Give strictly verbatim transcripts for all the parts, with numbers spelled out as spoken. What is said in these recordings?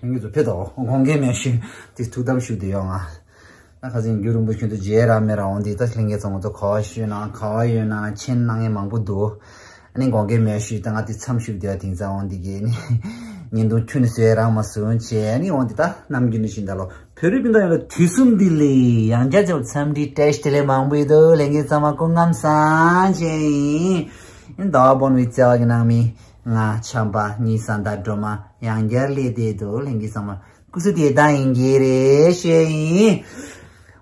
ལྷན་རྒྱས་ཚོ་ཕེབས་དང་། དགོངས་འགལ་མེད་ཞུ། དེ་ཐུགས་དམ་ཞུ་དེ་ཡོང་ང་། ད་ཁ་སང་རྒྱུན་རིང་པོ་ཞུ་དུ་རྗེས་ར་མེད་ར་འོང་དེ། ད་ལྷན་རྒྱས་ཚོ་ང་ཚོ་ག་བ་ཞུས་ན་ག་བ་ཡོད་ན་མཆན་གནང་མཁན་མང་པོ་འདུག་ཨ་ནི་དགོངས་འགལ་མེད་ཞུས། ད་ང་དེ་མཚམས་ཞུ་དེ་དེང་སང་འོང་དེ་གི་ནི་བརྙན་ཐུང་ཁྱོན་ནས་བཟོས་རང་མ་བཟོས་བྱས། ཨ་ནི་འོང་དེ་ད་ནམ་རྒྱུན་ནས་བཞིན་ད་ལོ། བོད་རིགས་སྤུན་ཟླ་ཡོངས་ལ་དུས་གསུམ་བདེ་ལེགས། ཡང་བསྐྱར་ཅིག་འཚམས་འདྲི་བཀྲ་ཤིས་བདེ་ལེགས་མང་པོ་ཡོད་དོ། ལྷན་རྒྱས་ཚང་མ་སྐུ་ཁམས་བཟང་བྱས་ཡིན། ཟླ་བ་བོར་བའི་བརྩེ་བ་གི་ནང་མི་ང་ཆམ་པ་ཉི་ཟླ་སྒྲོལ་མ་ཡང་བསྐྱར་སླེབས་བསྡད་འདུག་ལྷན་རྒྱས་ཚང་མ་སྐུ་གཟུགས་བདེ་ཐང་ཡིན་གྱི་རེད་ཞུ་ཡིན།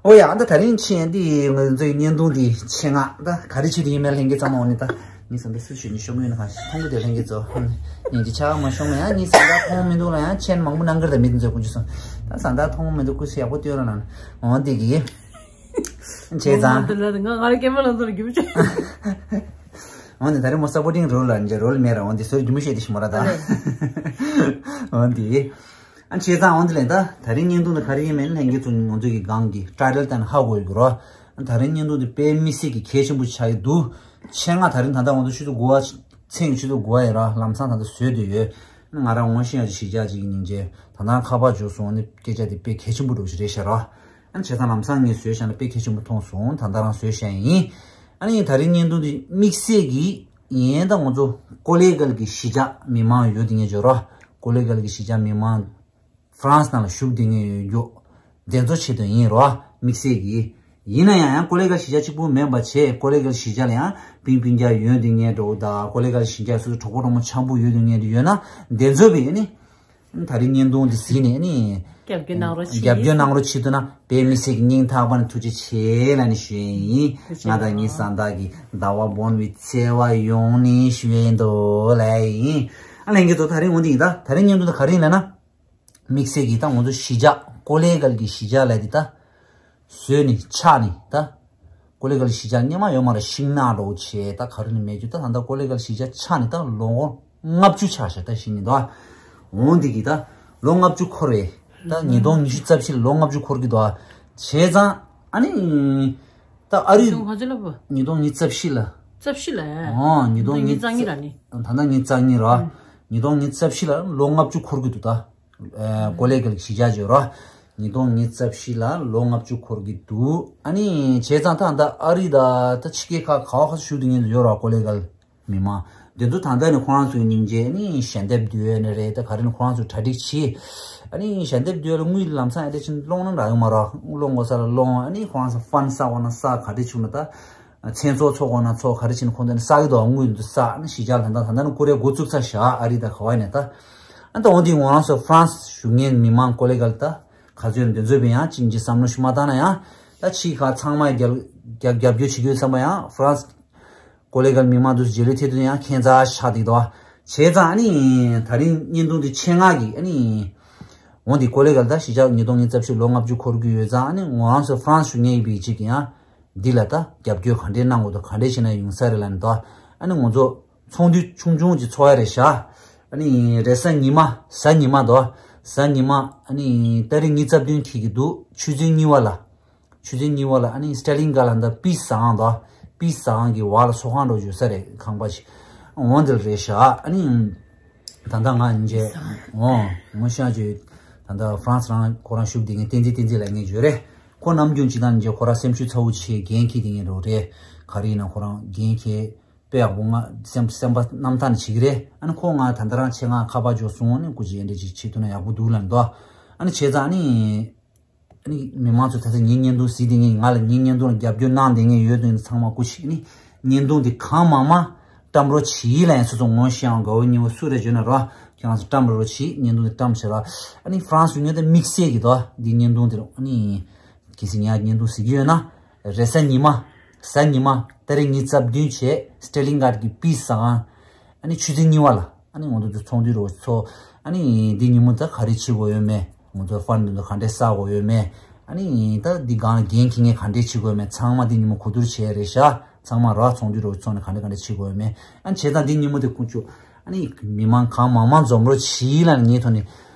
ཨོ་ཡ། ད་ད་རིང་མཆན་འདི་ང་ཚོའི་བརྙན་ཐུང་འདི་ཆེད་མངགས་ད་ག་རེ་བྱེད་དུ་ཡིན་མིན་ལྷན་རྒྱས་ཚང་མ་འོ་ནི་ད་ངས་བསམ་པའི་སུ་ཞུ་ནི་ཤོག་ངོས་ནས་གང་ཞིག་མཐོང་གི་འདུག་ལྷན་རྒྱས་ཚོ། ཉིན་གྱི་ཆ་མ་ཤོང་ན་ཡང་ངས་བཟའ་ཟླ་མཐོང་མི་འདུག་ལ་ཡང་མཆན་མང་པོ་གནང་གི་རེད། མི་འདི་ཚོས་དཀོན་མཆོག་གསུམ་ད་བཟའ་ཟླ་མཐོང་མི་འདུག་སྐུ་གཟུགས་ཡག་པོ་སྟོན་རོགས་གནང་། འོ་འདི་གི་བྱས་ཙང་། ང་ང་རེ་སྐྱེས་མ་ལ་ཚོར་རྒྱུ་བྱས། འོ་འདི་ད་རེས་མོ་སབ་པོར་ཊིང་རོལ་ལ་འཇལ་རོལ་མེད་ར། འོ་འདི་ཟུར་རྒྱུ་མི་ཤེས་དེ་ཤི་མོ་ར་ད། འོ་འདི། ཨ་བྱས་ཙང་འོ་འདི་ལས་ད་ད་རིང་བརྙན་ཐུང་འདི་ག་རེ་ཡིན་མིན་ལྷན་རྒྱས་ཚོ་ང་ཚོ་གི་སྒང་གི་ཊའི་ཊལ་ལྟ་ན་ཧ་གོ་ཡོད་ཀྱི་རོ། ད་རིང་བརྙན་ཐུང་འདི་དཔེ་དམིགས་བསལ་གྱི་གལ་ཆེན་པོ་ཆགས་ཀྱི་འདུག་ཆེད་མངགས་ད་རིང་ད་ལྟ་ང་ཚོ་ཆུ་ཚོད་དགུ་པ། མཚན་གྱི་ཆུ་ཚོད་དགུ་པ་ཡིན་ར། ལམ་སང་ད་ལྟ་བཟོས་བསྡད་ཡོད། ང་རང་ངོ་ཤེས་ཡག་ཅིག་གཞིས་ཆགས་ཅིག་གི་སྙིང་རྗེ་ད་ལྟ་ཁ་པར་འབྱོར་སོང་། ཨ་ནི་སྐད་ཆ་དེ་དཔེ་གལ་ཆེན་པོ་འདྲ་པོ་ཞིག་རེད་ཤག་ར། ཨ་ནི་བྱས་ཙང་ལམ་སང་ངས་བཟོས་བཞག་ན་དཔེ་གལ་ཆེན་པོ་མཐོང་སོང་། ད་ལྟ་རང་བཟོས་བཞག་ཡིན། ཨ་ནི་ད་རིང་བརྙན་ཐུང་འདི་དམིགས་བསལ་གྱི་ཡིན་ད་ང་ཚོ་ཀོ་ལེ་གལ་གྱི་གཞིས་ཆགས་མི་མང་ཡོད་དེ་ངས་འབྱོར་ར། ཀོ་ལེ་གལ་གྱི་གཞིས་ཆགས་མི་མང་ཧྥ་རན་སི་ནང་ལ་བཞུགས་བསྡད་མཁན་ཡོད་རྒྱུ་དེ་ཚོ་ཆེད་དུ་ཡིན་རོ། དམིགས་བསལ་གྱིས། ཡིན་ན་ཡང་ཡང་ཀོ་ལེ་གལ་གཞིས་ཆགས་གཅིག་པུ་མིན་པ་བྱས། ཀོ་ལེ་གལ་གཞིས་ཆགས་ལ་ཡང་སྤུན་སྤུན་ཀྱག་ཡོད་དེ་ངས་འགྲོ་དང་། ཀོ་ལེ་གལ་གཞིས་ཆགས་སུ་གྲོགས་པོ་གྲོགས་མོ་འཆམ་པོ་ཡོད་དེ་ངས་འདི་ཡོད་ན་དེ་ཚོ་བས་ནི། ད་རིང་བརྙན་ཐུང་འདི་གཟིགས་ནས་ནི། རྒྱབ་སྐྱོར་གནང་རོགས་བྱེད། རྒྱབ་སྐྱོར་གནང་རོགས་བྱེད་ཐུབ་ན་དཔེ་མི་སྲིད་ཀྱི་སྙིང་ཐག་པ་ནས་ཐུགས་རྗེ་ཆེ་ལབ་ནས་ཞུ་ཡིན། ང་དང་ངའི་བཟའ་ཟླ་གི་ཟླ་བ་བོར་བའི་བརྩེ་བ་ཡོངས་ནས་ཞུ་ཡིན་འདུག་ལབ་ཡིན། ཨ་ལྷན་རྒྱས་ཚོ་ད་རིང་འོ་འདི་ཡིན། ད་ད་རིང་བརྙན་ཐུང་འདི་ག་རེ་ཡིན་ལབ་ན། དམིགས་བསལ་གྱིས་ད་ང་ཚོ་གཞིས་ཆགས་ཀོ་ལེ་གལ་གྱི་གཞིས་ཆགས་ལ་འདི་ད་བཟོས་ནས་ཆགས་ནས་ད། ཀོ་ལེ་གལ་གཞིས་ཆགས་སྔོན་མ་ཡོད་མ་རེད། ཤིང་ནགས་འདྲ་པོ་བྱས་ད་ག་རེ་ནས་མེད་རྒྱུ། ད་ད་ལྟ་ཀོ་ལེ་གལ་གཞིས་ཆགས་ཆགས་ནས་ད་ལོ་ངོ་ལྔ་བཅུ་ཆགས་ཤག་ད་གཞིས་ནས་འདུག་འོང་འདི་གི་ད་ལོ་ལྔ་བཅུ་འཁོར་བའི་ད་ཉིས་སྟོང་ཉི་ཤུ་རྩ་བཞི་ལ་ལོ་ལྔ་བཅུ་འཁོར་གི་འདུག་བྱས་ཙང་ཨ་ནི་ད་ཨ་རི་ཉིས་སྟོང་ག་ཚོད་ལ་བུ། ཉིས་སྟོང་ཉི་ཤུ་རྩ་བཞི་ལ། རྩ་བཞི་ལ། ཨོ་ཉིས་སྟོང་ཉི་ཤུ་རྩ་གཉིས་ར་ནི། ད་ལྟ་ཉི་ཤུ་རྩ་གཉིས་ར། ཉིས་སྟོང་ཉི་ཤུ་རྩ་བཞི་ལ་ལོ་ལྔ་བཅུ་འཁོར་གི་འདུག་ད། ཨེ་ཀོ་ལེ་གལ་གཞིས་ཆགས་ཡོད་ར། ཉིས་སྟོང་ཉི་ཤུ་རྩ་བཞི་ལ་ལོ་ལྔ་བཅུ་འཁོར་གི་འདུག་ཨ་ནི་བྱས་ཙང་ད་ད་ཨ་རི་ད་ད་ཕྱི་རྒྱལ་ཁག་ག་བ་ཁག་བཞུགས་དེ་ངེད་ཚོ་ཡོད་ར། ཀོ་ལེ་གལ་མི་མང་དེ་ཚོ་ད་ལྟ་ནི་ཁོ་རང་ཚོའི་སྙིང་རྗེ་ནི་ཞལ་འདེབས་བསྡུ་ཡས་ནི་རེད། ད་ག་རེ་ནི་ཁོ་རང་ཚོ་གྲ་སྒྲིག་བྱས། ཨ་ནི་ཞལ་འདེབས་བསྡུ་ཡས་ལ་དངུལ་ལམ་སང་ཨེ་འདྲ་ཕྱིན་སློང་ན་འདྲ་ཡོད་མ་ར། སློང་དགོས་ས་ལ་སློང་། ཨ་ནི་ཁོ་རང་ཚོ་ཕན་བསགས་དགོས་ན་བསགས། ག་རེ་བྱུང་ན་ད། མཚན་ཚོགས་འཚོགས་དགོས་ན་འཚོགས། ག་རེ་བྱས་ན་ཁོང་ཚོ་ནི་བསགས་ཀྱི་འདུག་དངུལ་འདི་བསགས་ནི་གཞིས་ཆགས་ལ་ད་ལྟ་ད་ལྟ་ནི་ཀོ་རེ་འགོ་བཙུགས་ཚར་བཞག་ཨ་རི་དང་ག་བ་ནས་ད། ཨ་ད་འོ་འདི་ང་རང་ཚོ་ཧྥ་རན་སི་བཞུགས་མཁན་མི་མང་ཀོ་ལེ་གལ་ད་ག་ཚོད་ཡོད་ན་དེ་ཚོ་བས་ཡང་ཅིག་ཅིག་བསམ་བློ་ཞིག་མ་བཏང་ན་ཡང་ད་ཕྱིའི་ཁག་ཚང་མ་རྒྱབ་རྒྱབ་རྒྱབ་སྐྱོར་བྱེད་ཀྱི་ཡོད་བསམ་པ་ཡང་ཧྥ་རན་སི་ཀོ་ལེ་གལ་མི་མང་དུ་རྗེས་ལུས་ཐེབས་དུས་ཡང་ཁྱད་མཚར་ཆགས་འདུག་ད། བྱས་ཙང་ཨ་ནི་ད་རིང་བརྙན་ཐུང་འདི་ཆེད་མངགས་ཀྱི་ཨ་ནི། འོ་འདི་ཀོ་ལེ་གལ་ད་གཞིས་ཆགས་ཉིས་སྟོང་ཉི་ཤུ་རྩ་བཞི་ལོ་ལྔ་བཅུ་འཁོར་གྱི་ཡོད་ཙང་། ཨ་ནི་ང་རང་ཚོ་ཧྥ་རན་སི་བཞུགས་མཁན་ཡིན་པའི་ཅིག་ཡང་། འདི་ལ་ད་རྒྱབ་སྐྱོར་ག་འདྲས་གནང་དགོས་འདུག་ག་འདྲས་བྱས་ན་ཡོང་ས་རེད་ལབ་ནས་ད། ཨ་ནི་ང་ཚོ་ཚོགས་འདུ་ཆུང་ཆུང་ཅིག་ཚོགས་ཡ་རེད་ཤག་ཨ་ནི་རེས་གཟའ་ཉི་མ་གཟའ་ཉི་མ་དོ། གཟའ་ཉི་མ་ཨ་ནི་ཏ་རིག་ཉི་ཤུ་རྩ་བདུན་འཁེལ་གྱི་འདུག་ཆུ་ཚོད་གཉིས་པ་ལ། ཆུ་ཚོད་གཉིས་པ་ལ་ཨ་ནི་སི་ཏྲ་ལིང་ག་ལ་ད་པིས་ཟ་ཁང་དོ། པིས་ཟ་ཁང་གི་བར་ལ་ཚོགས་ཁང་འདྲ་པོ་ཡོད་ས་རེད། ཁང་པ་ཞིག་འོ་འདི་ལ་རེད་ཤག་ཨ་ནི། ད་ལྟ་ང་ཉིན་རྗེས། འོ། ངོ་ཤེས་ཀྱི། ད་ལྟ་ཧྥ་རན་སི་རང་ཁོ་རང་བཞུགས་བསྡད་མཁན་བསྟན་འཛིན་བསྟན་འཛིན་ལབ་མཁན་ཡོད་རེད། ཁོ་ནམ་རྒྱུན་ཅིག་ད་ཉིན་རྗེས་ཁོ་རང་སེམས་ཤུགས་ཚ་བོ་བྱས་འགན་འཁྱེར་བསྡད་མཁན་འདྲ་པོ་རེད། ག་རེ་ཡིན་ན་ཁོ་རང་འགན་འཁྱེར། དཔེ་ཡག་པོ་ང་སེམས་སེམས་པ་རྣམ་དག་ནས་བྱེད་ཀྱི་རེད། ཨ་ནི་ཁོ་ང་ད་ལྟ་རང་ཆེད་མངགས་ཁ་པར་འབྱོར་སོང་། ཨ་ནི་སྐུ་མཁྱེན་འདི་འདྲ་ཅིག་བྱེད་ཐུབ་ན་ཡག་པོ་འདུག་ལབ་འདུག་ཨ་ནི་བྱས་ཙང་ཨ་ནི། ཨ་ནི་མི་མང་ཚོ་ད་ལྟ་ངའི་བརྙན་ཐུང་གཟིགས་བསྡད་མཁན། ང་ལ་ངའི་བརྙན་ཐུང་ལ་རྒྱབ་སྐྱོར་གནང་བསྡད་མཁན་ཡོད་དོན་ཚང་མ་སྐུ་མཁྱེན་ནི་བརྙན་ཐུང་འདི་གང་མང་མང་བཀྲམ་རོགས་གྱིས་ལབ་ཡིན། སོ་སོ་ངོ་ཤེས་ཡང་དགའ་བོ་ཉེ་བོ་སུ་རེད་བརྗོད་ན་རོགས། ཁྱེད་རང་ཚོ་བཀྲམ་རོགས་གྱིས། བརྙན་ཐུང་འདི་བཀྲམ་བྱེད་རོགས། ཨ་ནི་ཧྥ་རན་སི་ཡུལ་ནས་ད་དམིགས་བསལ་གྱི་དོ་འདི་བརྙན་ཐུང་འདི་ཨ་ནི་གལ་སྲིད་ངས་བརྙན་ཐུང་གཟིགས་ཀྱི་ཡོད་ན། རེས་གཟའ་ཉི་མ། གཟའ་ཉི་མ་ཏ་རིག་ཉི་ཤུ་རྩ་བདུན་བྱས་སི་ཏྲ་ལིང་ག་གི་པིས་ཟ་ཁང་། ཨ་ནི་ཆུ་ཚོད་གཉིས་པ་ལ། ཨ་ནི་ང་ཚོ་ཚོགས་འདུ་རོགས་ཚོགས། ཨ་ནི་འདི་ཉིན་མོ་ད་ག་རེ་བྱེད་དགོས་ཡོད་མེད། ང་ཚོ་ཧྥན་འདི་ཚོ་ག་འདྲས་བསགས་དགོས་ཡོད་མེད། ཨ་ནི་ད་འདི་སྒང་ལ་འགན་འཁྱེར་མཁན་ག་འདྲས་བྱེད་དགོས་ཡོད་མེད། ཚང་མ་འདི་ཉིན་མོ་གོ་བསྡུར་བྱས་རེད་ཤག་ཚང་མ་རོགས་ཚོགས་འདུ་རོགས་ཚོགས་ནས་ག་འདྲས་ག་འདྲས་བྱེད་དགོས་ཡོད་མེད། ཨ་ནི་བྱས་ཙང་འདི་ཉིན་མོ་དེ་དཀོན་མཆོག་ཨ་ནི་མི་མང་གང་མང་མང་འཛོམས་རོགས་གྱིས་ལབ་ངའི་ཐོག་ནས།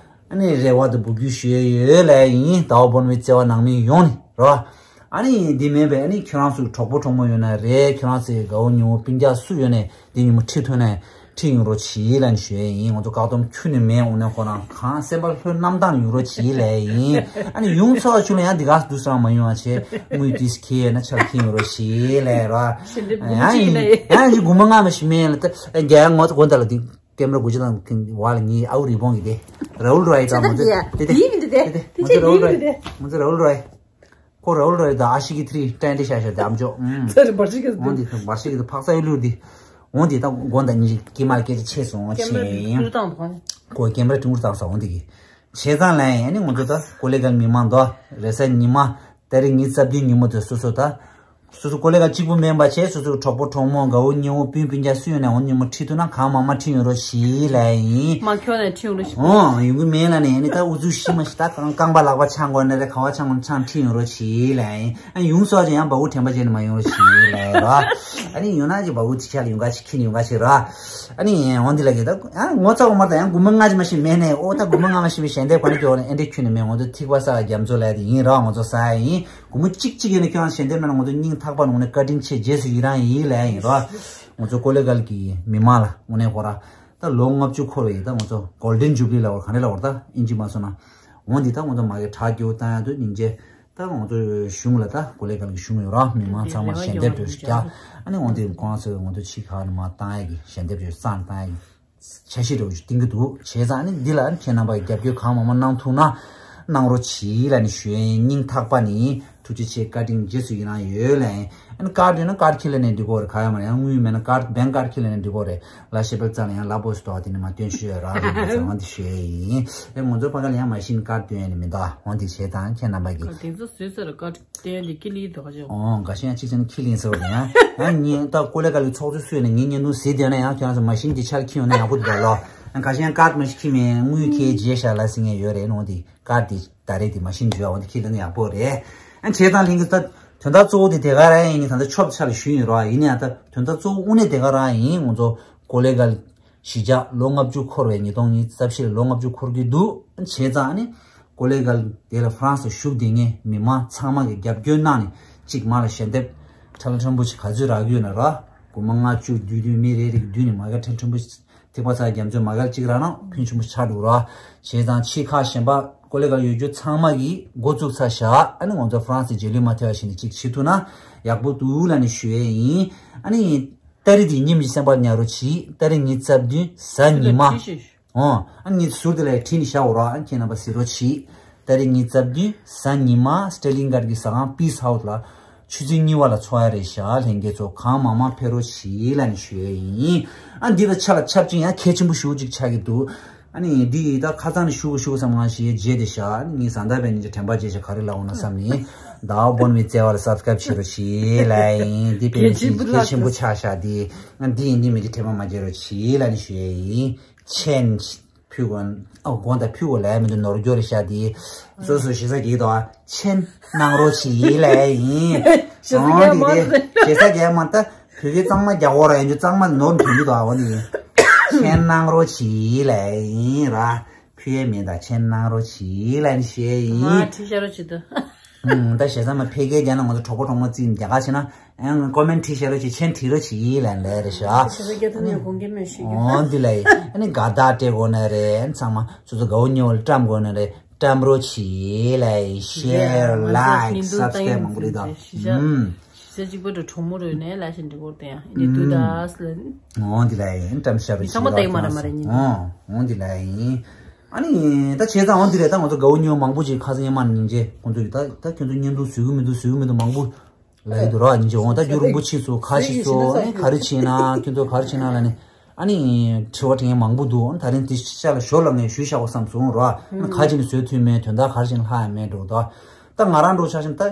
ཨ་ནི་རེ་བ་དང་འབོད་སྐུལ་ཞུ་ཡས་ཡོད་ལབ་ཡིན། ཟླ་བ་བོར་བའི་བརྩེ་བ་ནང་མི་ཡོངས་ནས་རོགས། ཨ་ནི་འདི་མིན་པའི་ཨ་ནི་ཁྱེད་རང་ཚོའི་གྲོགས་པོ་གྲོགས་མོ་ཡོད་ན་རེད། ཁྱེད་རང་ཚོའི་དགའ་བོ་ཉེ་བོ་སྤུན་ཀྱག་སུ་ཡོད་ནའི་འདི་ཉིན་མོ་ཁྲིད་ཐུབ་ན། ཁྲིད་ཡོང་རོགས་གྱིས་ལབ་ནས་ཞུ་ཡས་ཡིན། ང་ཚོ་བཀག་སྡོམ་ཁྱོན་ནས་མེད། འོ་ན་ཁོ་རང་གང་སེམས་པ་ལྷོད་རྣམ་དག་ཡོང་རོགས་གྱིས་ལབ་ཡིན། ཨ་ནི་ཡོང་ཚར་བ་ཆུ་ལ་ཡང་འདི་ག་སུ་འདུག་སེ་རང་མ་ཡོང་བ་བྱས། དངུལ་དུས་ཁེལ་ན་ཆ་ལ་ཁྱེར་ཡོང་རོགས་གྱིས་ལབ་ར། ཞེ་འདྲ་ཡང་ཡིན་ཡང་ཡིན་གོ་མ་ང་མ་ཤི་མེད་ལ། ད་རྒྱ་ཡང་ངོ་ཚ་གོ་འདའ་ལ་འདི་ཀེམ་ར་གོ་ཅི་དང་བ་ལ་ངའི་ཨའུ་རི་བོང་གི་དེ་རའུལ་རོའི་དང་ང་ཚོ་དེ་དེ་དེ་ཡིན་འདི་དེ་དེ་དེ་དེ་ང་ཚོ་རའུལ་རོའི་ང་ཚོ་རའུལ་རོའི། ཁོ་རའུལ་རོའི་དང་ཨ་ཤི་གི་ཐི་རི་ཏྲན་ཏི་ཤ་ཤ་དེ་ཨམ་ཅོག་ཨུམ། ཚར་འབར་ཤི་གི་འོང་དེ་འབར་ཤི་གི་དེ་འཕག་ས་ཡུལ་ལུར་དེ་འོང་དེ་ད་དགོན་དང་ཉི་ཤི་ཀི་མར་སྐད་ཆ་ཆེ་སོང་ཆེ་ཡིན། ཁོ་ཀེམ་ར་ཀྲུང་རུ་བཏང་སོང་འོང་དེ་གི་བྱས་ཙང་ལན་ཡིན། ཨ་ནི་ང་ཚོ་ད་ཀོ་ལེ་གལ་མི་མང་དོ་རེས་གཟའ་ཉི་མ་ཏ་རིག་ཉི་ཤུ་རྩ་བདུན་ཉིན་མོ་དེ་སོ་སོ་ད། སོ་སོ་ཀོ་ལེ་གལ་གཅིག་པུ་མིན་པ་བྱས་སོ་སོ་གྲོགས་པོ་གྲོགས་མོ་དགའ་བོ་ཉེ་བོ་སྤུན་སྤུན་ཀྱག་སུ་ཡོད་ནའང་ཉིན་མོ་ཁྲིད་ཐུབ་ན་གང་མང་མང་ཁྲིད་ཡོང་རོགས་གྱིས་ལབ་ཡིན། མ་ཁྱོད་ནས་ཁྲིད་ཡོང་རོགས་གྱིས། ཨོ་ཡོང་གི་མེད་ལབ་ནས་ཨ་ནི་ད་ཨུ་ཚུགས་ཤི་མ་ཤི་ད་རྐང་རྐང་པ་ལག་པ་འཆང་དགོས་ན་རེད། ག་བ་འཆང་དགོས་ན་འཆང་ཁྲིད་ཡོང་རོགས་གྱིས་ལབ་ཡིན། ཨ་ཡོང་སོགས་ཀྱི་ཡང་སྦ་ཁུག་དྲན་པ་བྱས་ནས་མ་ཡོང་རོགས་གྱིས་ལབ་ཡིན་ར། ཨ་ནི་ཡོང་ན་ཅིག་སྦ་ཁུག་དེ་ཆ་ལ་ཡོང་ག་ཅིག་ཁྱེར་ཡོང་ག་ཅིག་ར། ཨ་ནི་འོང་འདི་ལ་གི་ད་ཨ་ངོ་ཚ་བ་མར་ད་ཡང་དགུ་མ་ལྔ་ཅིག་མ་ཤི་མེད་ནས་ཨོ་ད་དགུ་མ་ལྔ་མ་ཤི་བའི་ཞལ་འདེབས་ག་ནས་སྐྱོ་ནས་ཨེ་འདྲས་ཁྱོད་ནས་མེད། ང་ཚོ་ཐིག་པ་ས་རྒྱ་མཚོ་ལབ་དེ་ཡིན་ར། ང་ཚོ་ས་ཡིན། སྒོར་མོ་གཅིག་གཅིག་ཡིན་ན་ཁྱོད་རང་ཞལ་འདེབས་གནང་ན་ང་ཚོ་སྙིང་ཐག་པ་ནས་དངོས་གནས་བཀའ་དྲིན་ཆེ། རྗེས་སུ་ཡི་རང་ཡིན་ལབ་ཡིན་རོ། ང་ཚོ་ཀོ་ལེ་གལ་གྱི་མི་མང་ལ་དངོས་གནས་ཁོ་ར་ད་ལོ་ལྔ་བཅུ་འཁོར་བའི་ད་ང་ཚོ་གོལ་ཌེན་ཇུ་བི་ལི་ལབ་པ་ག་རེ་ལབ་པ་ད་ཨིན་ཇི་མ་སོང་ན་འོང་འདི་ད་ང་ཚོ་མ་གི་གྲ་རྒྱུ་བཏང་ཡ་དུ་སྙིང་རྗེ། ད་ང་ཚོ་གཞུང་ལ་ད་ཀོ་ལེ་གལ་གྱི་གཞུང་ཡོད་ར། མི་མང་ཚང་མ་ཞལ་འདེབས་སྤྲོད་ཤིག་རྒྱ། ཨ་ནི་འོང་འདི་ཁོང་ཚོ་ང་ཚོ་ཕྱི་ཁ་ནས་མ་བཏང་ཡ་གི་ཞལ་འདེབས་སྤྲོད་གཙང་བཏང་ཡ་གི། འཆར་གཞི་འདྲ་བོ་ཞིག་བཏིང་གི་འདུག་བྱས་ཙང་ནི་འདི་ལ་ཁྱེད་རྣམ་པ་རྒྱབ་སྐྱོར་གང་མང་མང་གནང་ཐུབ་ན་གནང་རོགས་གྱིས་ལབ་ནས་ཞུ་ཡིན། སྙིང་ཐག་པ་ནས་ཐུགས་རྗེ་ཆེ། བཀའ་དྲིན་རྗེས་སུ་ཡི་རང་ཡོད་ལབ་ཡིན། ཨ་ནི་ཀར་ཡོད་ན་ཀར་ཁྱེར་ལབ་ནས་འགྲིག་གོ་རེད། ག་ཡ་མ་ཡང་དངུལ་མེད་ན་ཀར་བེང་ཀར་ཁྱེར་ལབ་ནས་འགྲིག་གོ་རེད། ལ་ཤེ་པལ་ཙང་ལ་ཡང་ལ་བོ་སི་ཏོ་དེ་ནས་མ་སྟོན་ཞུ་ཡོད་ར་རེད་ཟེར་བ་འདི་ཞུ་ཡིན། ཨེ་ང་ཚོ་ཕ་ག་ལ་ཡང་མ་ཤིན་ཀར་སྟོན་ཡ་ནི་མི་འདུག་འོང་འདི་བྱས་ཙང་ཁྱེད་རྣམ་པ་གི་དེ་ཚོ་བཟོས་ཚར་ཀར། དེ་ཡང་འདི་ཀི་ལི་དོ་ཁ་ཅོ། ཨོ་འགའ་ཤས་ཡང་གཅིག་བྱས་ན་ཁི་ལིན་ཟེར་བ་རེད། ཡང་ཡང་ངས་ད་ཀོ་ལེ་གལ་གྱི་ཚོགས་གཙོ་སུ་ཡོད་ན་ངའི་བརྙན་ཐུང་གཟིགས་བསྡད་ན་ཡང་ཁྱེད་རང་ཚོ་མ་ཤིན་དེ་ཆ་ལ་ཁྱི་ཡོང་ན་ཡག་པོ་འདུག་ལོ། ཡང་འགའ་ཤས་ཡང་ཀར་མ་ཤིན་ཁྱི་མེད་དངུལ་ཁྱེར་རྗེས་བཞག་ལ་ཟེར་མཁན་ཡོད་རེད། ནོ་དེ་ཀར་དེ་ད་རེས་དེ་མ་ཤིན་བརྗོད་འོ་དེ་ཁྱི་ལ་ནི་ཡག་པོ་རེད། ཡང་བྱས་ཙང་ལྷན་གྱི་ད་དོན་དག་གཙོ་བོ་དེ་དེ་ག་རང་ཡིན། ད་ལྟ་ཆོབ་ཆ་ལ་ཞུས་ཡིན་རོགས། ཡིན་ན་ཡང་ད་དོན་དག་གཙོ་བོ་དངོས་གནས་དེ་ག་རང་ཡིན། ང་ཚོ་ཀོ་ལེ་གལ་གཞིས་ཆགས་ལོ་ལྔ་བཅུ་འཁོར་བའི་ཉིས་སྟོང་ཉི་ཤུ་རྩ་བཞི་ལ་ལོ་ལྔ་བཅུ་འཁོར་གྱི་འདུག་བྱས་ཙང་ནི་ཀོ་ལེ་གལ་དེ་ལ་ཧྥ་རན་སི་བཞུགས་བསྡད་མཁན་མི་མང་ཚང་མ་གི་རྒྱབ་སྐྱོར་གནང་ནས་གཅིག་མ་ལ་ཞལ་འདེབས་ཁྲལ་ཕྲན་བུ་ཞིག་ག་ཚོད་རག་གི་ཡོད་ན་ར། སྒོར་མོ་ལྔ་བཅུ་བདུན་བདུན་མི་རེ་རེ་གི་མདུན་ནས་མ་ག་ཁྲལ་ཕྲན་བུ་ཐིགས་པ་ཚ་རྒྱ་མཚོའི་མ་གལ་གཅིག་རག་ན་ཕུན་ཆུང་བུ་ཆགས་འགྲོ་ར། བྱས་ཙང་ཕྱི་ཁ་གཞན་པ་ཀོ་ལེ་གལ་ཡོད་རྒྱུ་ཚང་མ་གིས་འགོ་བཙུགས་ཚར་བཞག་ཨ་ནི་ང་ཚོ་ཧྥ་རན་སི་རྗེས་ལུས་མ་ཐེབས་པ་ཞིག་ནས་གཅིག་བྱེད་ཐུབ་ན་ཡག་པོ་འདུག་ལབ་ནས་ཞུ་ཡས་ཡིན། ཨ་ནི། ཏ་རིག་དེ་ཉིན་མི་སེམས་པར་ཉར་རོགས་གྱིས། ཏ་རིག་ཉི་ཤུ་རྩ་བདུན་གཟའ་ཉི་མ། ཨོ། ཨ་ནི་ཟུར་དེ་ལ་བྲིས་ནས་བཞག་འོ་ར། ཨ་ཁྱེད་རྣམ་པ་གཟིགས་རོགས་གྱིས། ཏ་རིག་ཉི་ཤུ་རྩ་བདུན་གཟའ་ཉི་མ་སི་ཏྲེ་ལིང་གར་གྱི་ཟ་ཁང་པིས་ཧའུ་སི་ལ་ཆུ་ཚོད་གཉིས་པ་ལ་འཚོགས་ཡ་རེད་ཤག་ལྷན་རྒྱས་ཚོ་གང་མང་མང་ཕེབས་རོགས་གྱིས་ལབ་ནས་ཞུ་ཡས་ཡིན། ཨ་འདི་ལ་ཆ་ལ་ཆབས་ཅིག་ཡང་གལ་ཆེན་པོ་ཞེ་པོ་ཅིག་ཆགས་ཀྱི་འདུག་ཨ་ནི་འདི་ཡི་ད་ཁ་སང་ནས་ཞུ་དགོས་ཞུ་དགོས་བསམ་ངང་ཞིག་བརྗེད་དེ་ཤག་ཨ་ནི་ངས་བཟའ་ཟླ་བས་ནི་དྲན་པ་བརྗེད་ཤག་ག་རེ་ལབ་འོང་ན་བསམ་ནས། ཟླ་བ་སྦོམ་མའི་བརྩེ་བ་ལ་སབ་སི་ཀ་རབ་བྱེད་རོགས་གྱིས་ལབ་ཡིན། འདི་དཔེ་མི་སྲིད་གལ་ཆེན་པོ་ཆེན་པོ་ཆགས་ཤག་འདི་ང་འདི་ཡིན་འདི་མིན་གྱི་དྲན་པ་མ་བརྗེད་རོགས་གྱིས་ལབ་ནས་ཞུ་ཡས་ཡིན། མཆན་ཕུལ་དགོས། ཨ་དགོངས་དག་ཕུལ་དགོས་ལབ་ཡ་མི་འདུག་ནོར་འཁྱོག་རེད་ཤག་འདི་སོ་སོ་ཞེ་ས་གྱིས་དོ་མཆན་གནང་རོགས་གྱིས་ལབ་ཡ་ཡིན། ཞེ་ས་རྒྱག་མ་རེད། ཞེ་ས་རྒྱག་མ་ད་བོད་སྐད་གཙང་མ་རྒྱག་དགོས་ར་ཡིན་རྒྱུ་གཙང་མ་ནོར་འཐོན་གྱི་དོ་ཨ་འོ་ནི་ཡིན། མཆན་གནང་རོགས་གྱིས་ལབ་ཡ་ཡིན་ར། ཕུལ་ཡས་མེད་ད་མཆན་གནང་རོགས་གྱིས་ལབ་ནས་ཞུ་ཡས་ཡིན། ང་ཁྲིད་བྱ་རོགས་བྱེད་དོ། ཨུམ། ད་ཞེ་ས་མ་ཕལ་སྐད་རྒྱག་ན་ང་ཚོ་གྲོགས་པོ་གྲོགས་མོ་རྩིས་རྒྱག་ག་བྱེད་ན་ཨང་ཀོ་མེན་ཊི་བྲིས་བྱ་རོགས་གྱིས་མཆན་བྲིས་རོགས་གྱིས་ལབ་ལབ་རེད་ཤག་ཞེ་ས་རྒྱག་ཐུབ་ན་དགོངས་འགལ་མེད་ཞུ་རྒྱུ། འོ་འདི་ལ་ཡིན། ཨ་ནི་དགའ་རྟགས་སྤྲད་དགོས་ན་རེད། ཚང་མ་སོ་སོ་དགའ་བོ་ཉེ་བོ་ལ་བཀྲམ་དགོས་ན་རེད། བཀྲམ་རོགས་གྱིས་ལབ་ཡིན། ཤེར་ལའིཀ་སབ་སི་ཀ་རབ་མང་པོ་རེད་ད། ཨུམ། ཞེ་ས་གཅིག་པོ་འགྲོ་གྲོགས་མོ་རོལ་ནས་ལ་ཞིག་འགྲིག་གོ་དེ་ཡང་འདི་དུས་ད་སླེབས། འོ་འདི་ལ་ཡིན་བཀྲམ་ཤ་རོགས་ཚང་མ་གྱིས་ལྟ་གི་མ་རེད་མ་རེད་ཉིན། འོ་འོ་འདི་ལ་ཡིན། ཨ་ནི་ད་བྱས་ཙང་འོ་འདི་རེད། ད་ང་ཚོ་དགའ་བོ་ཉེ་བོ་མང་པོ་ཅིག་ཁ་སང་ཉི་མ་ནས་ཉིན་བྱེད་ཁོང་ཚོ་གིས་ད་ད་ཁྱོད་ཚོ་བརྙན་ཐུང་བཟོ་གི་མི་འདུག་བཟོ་གི་མི་འདུག་མང་པོ་ལབ་ཀྱི་འདུག་ར། ཉིན་བྱེད་འོ་ད་རྒྱུན་རིང་པོ་ཕྱིན་སོང་། ག་ཞིག་སོང་། ཨ་ནི་ག་རེ་བྱས་ན་ཁྱོད་ཚོ་ག་རེ་བྱས་ན་ལབ་ནས། ཨ་ནི་དྲི་བ་དྲི་མཁན་མང་པོ་འདུག་ཨ་ནི་ད་རིང་དེ་ཤ་ལ་ཞོར་ལ་ངས་ཞུས་བཞག་གོ་བསམ་སོང་ར། ཨ་ནི་ག་ཅིག་ནས་བཟོས་ཐུབ་མེད། དོན་དག་ག་རེ་བྱས་ན་ལྷག་ཡང་མེད་འགྲོ་འདུག་ད་ང་རང་འགྲོ་ཆ་བཞིན་ད་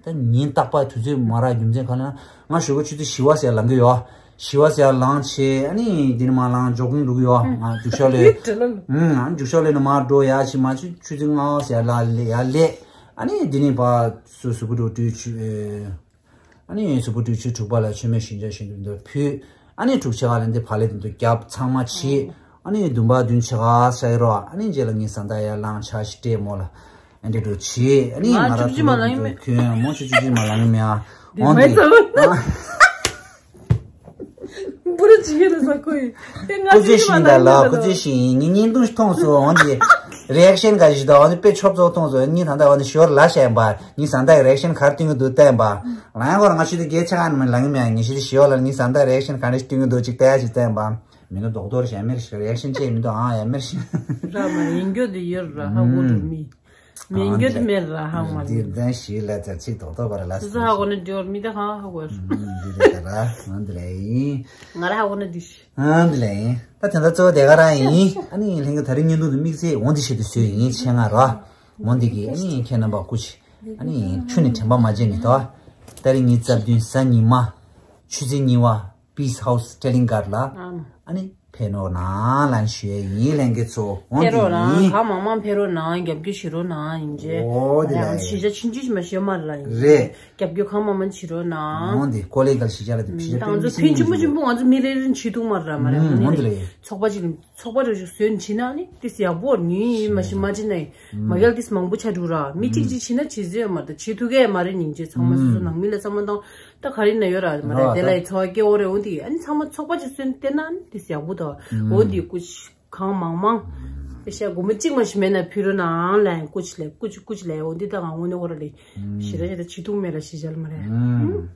ད་ཉིན་རྟག་པར་དུས་ཚོད་མ་རག་རྒྱུ་མཚན་ག་ལ་ན་ང་ཞོགས་ཀ་ཆུ་ཚོད་བཞི་པ་ཟེར་ལངས་གི་ཡོད། བཞི་པ་ཟེར་ལངས་བྱས་ཨ་ནི་འདི་ནས་མར་ལངས་ཇོག་གིང་འགྲོ་གི་ཡོད། ང་རྒྱུག་ཤར་ལས་ཨུ་ང་རྒྱུག་ཤར་ལས་ནས་མར་འགྲོ་ཡ་ཕྱི་མ་ཆུ་ཆུ་ཚོད་ལྔ་པ་ཟེར་ལ་ལས་ཡ་ལས་ཨ་ནི་འདི་ནས་ཕར་སུ་སུ་བུ་འགྲོ་དུས་ཆུ། ཨ་ནི་གཟུགས་པོ་དྲུག་ཅུ་དྲུག་པ་ལ་མཆོད་མེ་ཞིང་ཆ་ཞིང་དུ་འདོད་ཕུལ། ཨ་ནི་དྲུག་ཆ་ག་ལ་འདི་ཕ་ལེ་དུ་འདོད་རྒྱབ་ཚང་མ་བྱེད། ཨ་ནི་བདུན་པ་བདུན་ཆ་ག་ས་ཡི་རོ། ཨ་ནི་རྗེས་ལ་ངའི་ས་མཐའ་ཡར་ལངས་ཆ་ཞིག་སྤྲད་མོ་ལ་ཨ་འདྲེ་འགྲོ་བྱེད། ཨ་ནི་ང་ང་ར་ཐུག་ཐུག་གི་ཁྱོད་མོ་ཆུ་ཆུ་ཅི་མ་ལང་གི་མེད་ཨ། འོང་འདི་ཨ། བུ་རུ་ ཅི་ཡིན་ཟེར་ཁོ་ཡིན། དེ་ང་སྐུ་ཚེ་ཞིག་ལ་ལ་སྐུ་ཚེ་ཞིག་ཡིན། ངའི་བརྙན་ཐུང་ཞིག་མཐོང་སོང་། འོན་ཏེ་རི་ཨེག་ཤན་ག་ཞིག་དང་འོན་ཏེ་དཔེ་ཆོབ་ཚོགས་མཐོང་སོང་། ངའི་ད་ལྟ་འོན་ཏེ་ཞོར་ལ་བཤད་པ། ངའི་ཟ་འདྲ་རི་ཨེག་ཤན་ག་རེ་སྟོན་གྱི་འདུག་བསྟན་པ། ལ་ཡང་ཁོ་རང་ང་ཤི་དེ་སྐད་ཆ་ག་ནས་མི་ལངས་མེད། ངས་ཤི་དེ་ཞི་བ་ལ་ངའི་ཟ་འདྲ་རི་ཨེག་ཤན་ག་རེ་སྟོན་གྱི་འདུག་ཅིག་བལྟས་ཅིག་བསྟན་པ། མི་འདུག་རྡོག་རྡོག་ཞལ་མེར་ཞིག་རི་ཨེག་ཤན་བྱས་མི་འདུག་ཨང་། ཡ་མེར་ཞིག་ར་མ་ཡིན་རྒྱུ་དེ་ཡོད་ར་ཧ་གོ་འགྲོ་མི། མི་འགྱུར་མེད་ར་ཧ་མ་འདི་ལྡན་ཞིག་ལ་ཙ་ཚིག་རྡོག་རྡོག་པ་ར་ལ་སོ་སོ་ཧ་གོ་ན་འགྱུར་མི་དེ་ཧ་ཧ་གོ་ར། འདི་རེད་ད་ར་ང་འདི་ལ་ཡིན། ང་ལ་ཧ་གོ་ན་འདི་ཤི། ང་འདི་ལ་ཡིན། ད་དེ་འདྲ་གཙོ་བོ་དེ་ག་རང་ཡིན། ཨ་ནི་ལྷན་རྒྱས་ད་རིང་བརྙན་ཐུང་དུ་དམིགས་བསལ་འོང་འདི་ཤི་དུ་བཟོས་ཡིན་ཆེ་ང་ར། འོང་འདི་གི་ཨ་ནི་ཁྱེད་རྣམ་པ་སྐུ་ཆེ། ཨ་ནི་ཆུ་ནི་དྲན་པ་མ་བརྗེད་ནི་ད། ད་རིང་ཉི་ཤུ་རྩ་བདུན་གཟའ་ཉི་མ། ཆུ་ཚོད་གཉིས་པ། Peace House Trading Card ལ། ཨ་ནི་ཕེབས་རོགས་གནང་ལན་ཞུ་ཡས་ཡིན། ལྷན་རྒྱས་ཚོ་འོང་ཕེབས་རོགས་གནང་། ཡིན། གང་མང་མང་ཕེབས་རོགས་གནང་། རྒྱབ་སྐྱོར་བྱེད་རོགས་གནང་། ཡིན་ཅེ། འོ་དེ་ལ་ཡིན། གཞིས་ཆགས་ཆུང་ཆུང་ཞིག་མ་ཤེས་མ་ལ་ཡིན། རེད། རྒྱབ་སྐྱོར་གང་མང་མང་བྱེད་རོགས་གནང་། འོང་དེ་ཀོ་ལེ་གལ་གཞིས་ཆགས་ལ་དེ་ཕྱི་ད་ང་ཚོ་ཕན་ཆེན་པོ་ཆེན་པོ་ང་ཚོ་མི་རེ་རེ་བྱེད་ཐུབ་མ་ར་མ་རེད། འོང་དེ་ལ་ཡིན། ཚོགས་པ་ཅིག་ཚོགས་པ་རེ་ཞིག་བཟོས་ནས་བྱེད་ན་ནི་ཏིས་ཡག་པོ་ནི་མ་ཤི་མ་བྱེད་ན་ཡིན། མ་གལ་ཏིས་མང་པོ་ཆགས་འགྲོ་ར་མི་གཅིག་གཅིག་བྱེད་ན་བྱེད་ཟེར་མ་རེད། བྱེད་ཐུབ་གས་མ་རེད། ཉིན་བྱེད་ཚང་མ་སོ་སོ་ནང་མི་ལ་ཚང་མ་དང་། ད་ག་རེ་ན་ཡོད་ར་མ་རེད། དེ་ལ་ཡི་ཚོ་སྐྱེ་བོ་རེ་འོང་དེ་ཨ་ནི་ཚང་མ་ཚོགས་པ་ཅིག་སོན་བལྟས་ན་ཨ་ནི་དེ་ཡག་པོ་དང་འོ་དེ་ཀུ་ཤི་གང་མང་མང་དཔེ་ཤ་སྒོར་མོ་གཅིག་མ་ཞིག་མེད་ན་ཕུལ་རོགས་གནང་ལན་ཀུ་ཤི་ལས་ཀུ་ཤི་ཀུ་ཤི་ལས་འོ་དེ་ད་གང་འོ་ནི་འོ་ར་ལས་ཞི་ར་ཞི་ར་ཆི་ཐུང་མེད་ར་ཞི་ཞལ་མ་རེད།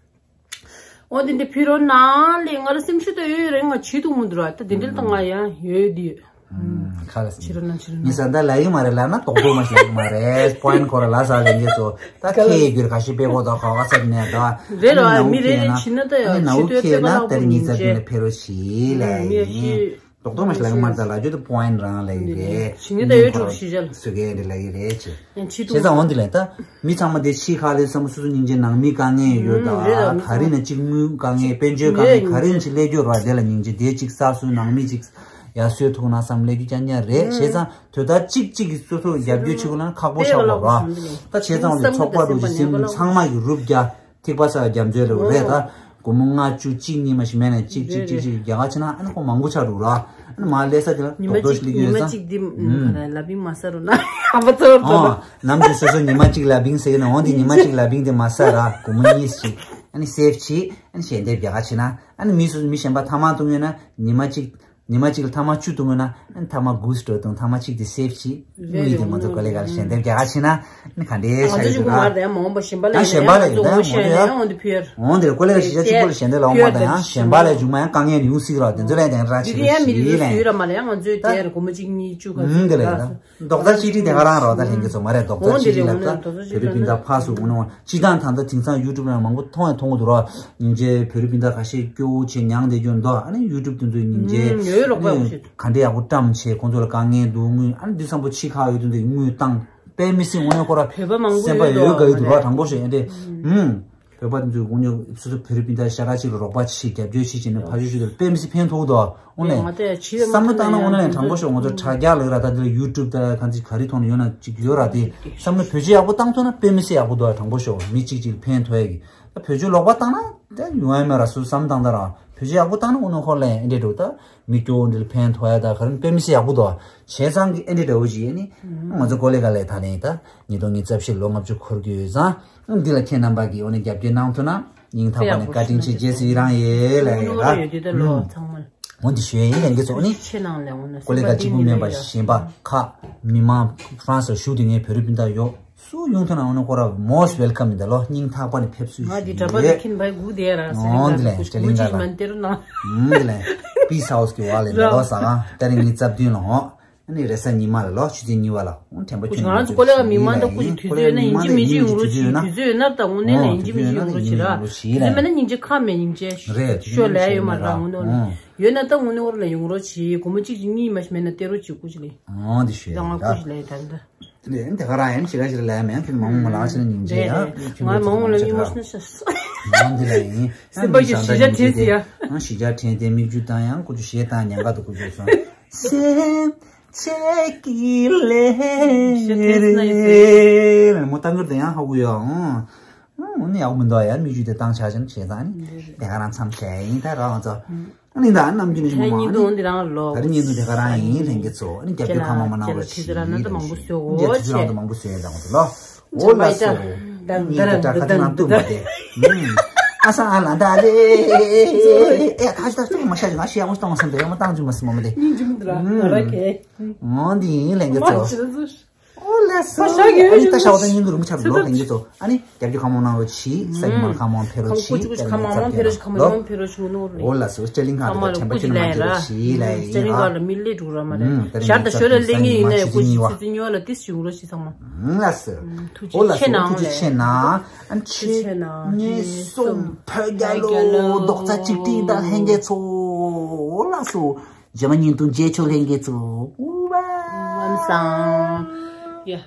འོ་དེ་འདི་ཕུལ་རོགས་གནང་ལས་ང་ར་སེམས་ཤུགས་ད་ཡོད་རེད། ང་ཆི་ཐུང་མི་འདུག་ར་ད་དེ་འདྲ་ད་ང་ཡང་ཡོད་དེ། ཁ་ལ་ཕྱི་རོལ་ན་ཕྱི་རོལ་ན། ངས་ཟ་འདྲ་ལབ་ཡོད་མ་རེད། ལབ་ན་རྡོག་རྡོག་མ་ཞིག་ལབ་ཡོད་མ་རེད། པོ་ཡིན་ཁོ་ར་ལ་ཟ་ལེན་གྱི་སོ་ད་ཁྱེད་ཡི་གུར་ཁ་ཤས་པེ་གོ་ད་ཁ་ཁ་ཚབ་ནས་ད། རེད་ལ་མི་རེ་རེ་ཕྱི་ན་ད་ཡ་ཕྱི་ཐོས་ཚེ་ལ་ལ་ཕོ་མི་འཇེ། ཕེ་རོ་ཞི་ལ་ཡིན། རྡོག་རྡོག་མ་ཞིག་ལབ་ཡོད་མ་རེད། ད་ལབ་རྒྱུ་ད་པོ་ཡིན་རང་ལ་ཡི་རེད། ཕྱི་ངེ་ད་ཡོད་གྲུབ་ཞི་ཅལ་སུ་གེ་འདི་ལ་ཡི་རེད་ཅེ། ཡང་ཕྱི་ཐུག་བྱས་ཙང་འོང་འདི་ལ་ད། མི་ཚང་མ་དེ་ཕྱི་ཁ་ལས་བསམ་བློ་སོ་སོ་སྙིང་རྗེ་ནང་མི་དཀའ་ངལ་ཡོད་ད། ག་རེ་ན་གཅིག་དངུལ་དཀའ་ངལ་དཔལ་འབྱོར་དཀའ་ངལ་ག་རེ་ན་གཅིག་སླེབས་རྒྱུ་ར་དེ་ལ་སྙིང་རྗེ་དེ་གཅིག་ས་སུ་ནང་མི་གཅིག་ཡར་གསོས་ཐུག་ན་བསམ་སླེབས་རྒྱུ་རྐྱང་རྐྱང་རེད། བྱས་ཙང་དོ་ད་གཅིག་གཅིག་གིས་སོ་སོ་རྒྱབ་སྐྱོར་བྱེད་དགོས་ན་ཁག་པོ་ཤོག་པ་ར། ད་བྱས་ཙང་འོང་འདི་ཚོགས་པ་འགྲོ་གི་སེམས་ཚང་མ་གི་རུབ་རྒྱ་ཐིག་པ་ས་རྒྱ་མཚོའི་རེ་བ་རེད་ད། སྒོར་མོ་ལྔ་བཅུ་གཅིག་གཉིས་མ་ཞིག་མེད་ན་གཅིག་གཅིག་གཅིག་གཅིག་རྒྱ་ག་ཕྱིན་ན་ཨ་ནི་ཁོ་མང་པོ་ཆགས་འགྲོ་ར། ཨ་ནི་མ་སླེབས་ས་དེ་ལ་ཉི་མ་རྡོག་རྡོག་གཅིག་ཞིག་ཉི་མ་ལེགས་ཡོད་ཙང་། གཅིག་འདི་ལ་བིང་མ་ཟ་རུ་ན་ཨ་མ་ཚོར་ཨོ། ནམ་རྒྱུན་སོ་སོ་ཉི་མ་གཅིག་ལ་བིང་ཟེར་གི་ན་འོང་དེ་ཉི་མ་གཅིག་ལ་བིང་དེ་མ་ཟ་ར་སྒོར་མོ་གཉིས་ཤིག་ཨ་ནི་སེབ་བྱེད། ཨ་ནི་ཞལ་འདེབས་རྒྱ་ག་ཕྱིན་ན་ཨ་ནི་མི་སོ་སོ་མི་གཞན་པ་ཐ་མག་བཏུང་ཡོད་ན་ཉི་མ་གཅིག་ཉི་མ་གཅིག་ལ་ཐ་མག་བཅུ་བཏུང་ཡོད་ན་ཨ་ནི་ཐ་མག་དགུ་སྤྲོད་བཏུང་ཐ་མག་གཅིག་དེ་སེབ་བྱེད། དངུལ་དེ་ང་ཚོ་ག་ལེ་ག་ལེ་ཞལ་འདེབས་རྒྱ་ག་ཕྱིན་ན་ཨ་ནི་ག་འདྲའི་ཆ་ཡོད་ད། ཡང་གཞན་པ་ལ་ཡོད་ད་ཡང་འོང་དེ་ཡང་འོང་དེ་ཕུལ་ཡར། འོང་དེ་ལ་ཀོ་ལེ་ག་ཞིག་ཆ་གཅིག་པོ་ལ་ཞལ་འདེབས་ལ་འོང་མ་ད་ཡང་གཞན་པ་ལ་མཇུག་མ་ཡང་དཀའ་ངལ་ཡོང་སྲིད་ར་དེ་ཚོ་ལ་ཡང་དེ་འདྲ་ཆ་ཡོད་ཞིག་ལ། ཡང་མི་དེ་ཚོ་ཡོད་ར་མ་ལ་ཡང་ང་ཚོའི་དེ་ཡར་སྒོར་མོ་གཅིག་གཉིས་བཅུ་ག་ཚོད་ཡོད་ར། རྡོག་རྩ་གཅིག་སྒྲིལ་དེ་ག་རང་རོགས་ད་ལྷན་རྒྱས་ཚོ་མ་རེད། རྡོག་རྩ་གཅིག་སྒྲིལ་ལབ་ད་བོད་རིགས་སྤུན་ཟླ་ཕར་ཚུར་དགོངས་གནང་སྤྱི་བཏང་ད་ལྟ་དེང་སང་ཡུ་ཊུབ་ནང་མང་པོ་མཐོང་ཡང་མཐོང་གི་འདུག་ར། སྙིང་རྗེ་བོད་རིགས་སྤུན་ཟླ་ཁ་ཤས་སྐྱོ་བོ་བྱས་མྱངས་བསྡད་རྒྱུ་འདུག་ཨ་ནི་ཡུ་ཊུབ་དེ་ཚོའི་སྙིང་རྗེ་ཡོད་རོགས་པ་ཡག་པོ་ཞིག་ག་འདྲ་ཡག་པོ་བཀྲམ་བྱས་ཁོང་ཚོ་ལ་དཀའ་ངལ་འདུག་དངུལ་ཨ་ནི་འདི་བསམ་པོ་ཕྱི་ཁ་ཡོད་དུས་འདི་དངུལ་བཏང་དཔེ་མི་སྲིད་དངོས་གནས་ཁོ་ར་སེམས་པ་ཡོད་དགའ་ཡི་འདུག་ར། དྲང་པོ་ཞིག་ཨེ་འདྲས་ཧུམ། བོད་པ་འདི་ཚོས་དངོས་གནས་སོ་སོ་བོད་རིགས་སྤུན་ཟླ་ཤ་ཁ་གཅིག་ལ་རོགས་པ་བྱེད་རྒྱབ་སྐྱོར་བྱེད་བྱས་ནས་ཕ་ཤུལ་ཤུལ་དུ་དཔེ་མི་སྲིད་ཕན་ཐོགས་འདུག་དངོས་གནས་བསམ་བློ་བཏང་ན་དངོས་གནས་དྲང་པོ་ཞིག་ང་ཚོ་དྲ་རྒྱ་ལ་ར་ད་འདི་ལ་ཡུ་ཊུབ་ད་གང་ཅི་ག་རེ་ཐོག་ནས་ཡོད་ན་ཅིག་ཡོད་ར། དེ་བསམ་བློ་བེད་སྤྱོད་ཡག་པོ་བཏང་ཐུབ་ན་དཔེ་མི་སྲིད་ཡག་པོ་འདུག་དྲང་པོ་ཞིག་མི་གཅིག་གཅིག་ལ་ཕན་ཐོགས་ཡ་གི་ད་བེད་སྤྱོད་ལོག་པ་བཏང་ན་ད་ཡོང་ཡ་མེད་ར། སུ་བསམ་བཏང་ད་ར་བེད་སྤྱོད་ཡག་པོ་བཏང་ན་དངོས་གནས་ཁོ་ལ་ཨེ་འདྲས་འགྲོ་ད། མི་སྐྱོ་བོ་འདི་ལ་ཕན་ཐོགས་ཡ་ད་ག་རེ་དཔེ་མི་སྲིད་ཡག་པོ་འདུག་བྱས་ཙང་གི་ཨེ་འདྲ་འདྲ་བོ་ཞིག་ཡིན་ནི། ང་ཚོ་ཀོ་ལེ་ག་ལེ་ད་ལན་ད་ཉིས་སྟོང་ཉི་ཤུ་རྩ་བཞི་ལོ་ལྔ་བཅུ་འཁོར་གྱི་ཡོད་ཙང་འདི་ལ་ཁྱེད་རྣམ་པ་གིས་འོ་ནི་རྒྱབ་སྐྱོར་གནང་ཐུབ་ན་སྙིང་ཐག་པ་ནས་བཀའ་དྲིན་ཆེ། རྗེས་སུ་ཡི་རང་ཡོད་ལ་ཡོད་ལ། འོ་འདི་ཞུ་ཡ་ཡིན། ལན་གྱི་ཚོགས་ནི་ཀོ་ལེ་ག་གཅིག་པུ་མིན་པ་གཞན་པ་ཁག་མི་མང་ཧྥ་རན་སི་ལ་བཞུགས་དུས་ངའི་བོད་རིགས་སྤུན་ཟླ་ཡོད། སུ་ཡོང་ཐུབ་ན་འོ་ན་ཁོ་ར་most welcome ཡིན་ད་ལོ། སྙིང་ཐག་པ་ནས་ཕེབས་བསུ་ཞུ་ཡས། ང་འདི་གྲྭ་པ་འདི་ཁྱིམ་པའི་སྒུག་བསྡད་ར་ཟེར། འོ་འདི་ལས་ཊེ་ལིང་ག་ལ་མ་འདིར་ན། འོ་འདི་ལས་Peace House གི་བ་ལས་འདི་ལོ་ཟ་ག་ད་རིང་ཉི་ཤུ་རྩ་བདུན་ལ་འོ། ཨ་ནི་རེས་གཟའ་ཉི་མ་ལ་ལོ་ཆུ་ཚོད་གཉིས་པ་ལ་འོ་དྲན་པ་ཁྱོད་ང་རང་ཚོ་ཀོ་ལེ་ག་མི་མང་དང་སྐུ་མཁྱེན་དུས་ཚོད་ཡོད་ན་ཡིན་གཅིག་མིན་གཅིག་ཡོང་རོགས་གྱིས། དུས་ཚོད་ཡོད་ན་ད་དངོས་གནས་ལ་ཡིན་གཅིག་མིན་གཅིག་ཡོང་རོགས་གྱིས་ར། དུས་ཚོད་མེད་ན་སྙིང་རྗེ་ཁ་མེད་སྙིང་རྗེ་ཤོ་ལས་ཡོད་མ་རེད་དངོས་གནས་ལ། ཡོད་ན་ད་དངོས་གནས་ལ་ཡོང་རོགས་གྱིས། སྒོར་མོ་གཅིག་གཅིག་གཉིས་མ་ཞིག་མེད་ན་སྟེར་རོགས་གྱིས་སྐུ་མཁྱེན་ལ། འོ་འདི་ཞུ་ཡ་ད་ཡིན་ང་ད། སྐུ་མཁྱེན་ལ་ད་ད། དེ་ལས་དེ་ག་རང་ཡང་ཞེ་དྲག་ཞེ་དྲག་ལས་མེད། ཁྱོད་མང་མོ་ལགས་ཆེ་ན་སྙིང་རྗེ་ཡ། ང་མང་མོ་ལ་སྙིང་མོ་སྣ་ཤ་ས། ང་འདི་ལ་ཡིན། སེམས་པ་གི་ཞི་བྱ་དྲན་ཟེར་ཡ། ང་ཞི་བྱ་དྲན་དེ་མིག་ཆུ་བཏང་ཡང་ཀུ་ཅུ་ཞེ་དང་ཉན་ག་དུ་ཀུ་ཅུ་སོང་། སེམས་ཚེ་གི་ལས་རེད། མོ་ཏང་གར་དེ་ཡང་ཧ་གོ་ཡ། ཨང་། ཨང་། ཡག་མི་འདུག་ཡ། མིག་ཆུ་དེ་བཏང་ཆ་ཅན་བྱས་ཙང་ནི་དེ་ག་རང་མཚམས་བྱས་ཡིན་ད་རང་ཚོ། ཨ་ནི་ད་ནམ་རྒྱུན་ནས་ཞུ་མ་མ་ཨ་ནི་ད་རིང་ཉིན་དུ་དེ་ག་རང་ཡིན། ལྷན་རྒྱས་ཚོ་ཨ་ནི་རྒྱབ་སྐྱོར་གང་མང་མང་གནང་རོགས་ཞེས་ཡིན། ལྷན་རྒྱས་ཚོ་རང་ད་མང་པོ་བཟོས་ཡོད་ད་ང་ཚོ་ལོ། འོ་ལ་སོ། ཉིན་དུ་ད་ཁ་ཐུག་ནང་བཏུབ་པ་དེ། ཨུམ། ཨ་སང་ཨ་ལ་འདའ་ལེ། ཨེ་ཁ་ཤ་ད་ཅུང་མ་ཤ་ཅུང་ཨ་ཤ་ཡང་སྟོང་སམ་དེ་ཡང་མ་བཏང་ཅུང་མ་སི་མོ་མ་དེ། སྙིང་རྗེ་མི་འདུག་ར་ང་ར་གེ། འོ་འདི་ཡིན་ལེན་གི་ཚོ། ཨོ་ལེ་སོ། ཨ་ནི་ད་ཤ་བ་དང་ཡིན་དུ་རུ་མི་ཆ་ལོ་ལེན་གི་ཚོ། ཨ་ནི་རྒྱབ་ཀྱི་ཁ་མོ་ནང་ལོ་ཆི་སའི་མ་ཁ་མོ་ཕེ་རོ་ཆི་རྒྱབ་ཀྱི་ཚབ་ཕེ་རོ་ཆི་ཁ་མོ་ཕེ་རོ་ཆི་ངོ་ནོ་རེ། ཨོ་ལ་སོ་ཅེ་ལིང་ཁ་དང་ཆེན་པ་ཆེན་མ་ཕེ་རོ་ཆི་ལ་ཡིན། ཅེ་ལིང་ཁ་ལ་མི་ལེ་འགྲོ་ར་མ་རེད། ཤར་དང་ཞོལ་ལ་ལེ་ངེ་ཡིན་ན་ཡོད་གོ་ཆི་ཆི་ཉི་བ་ལ་ཏིས་ཞུ་རོ་ཆི་ཚང་མ། ལ་སོ། ཨོ་ལ་སོ་ཐུགས་རྗེ་ཆེ་ན། ཨ་ཆེ་ངེ་སོམ་ཕ་རྒྱ་ལོ་རྡོག་རྩ་གཅིག་ཏི་དང་ལྷན་རྒྱས་ཚོ། ཨོ་ལ་སོ། རྗེས་མ་བརྙན་ཐུང་མཇལ་ཆོག་ལྷན་རྒྱས་ཚོ། ཨུ་བ། ལམ་སང་། ཡ།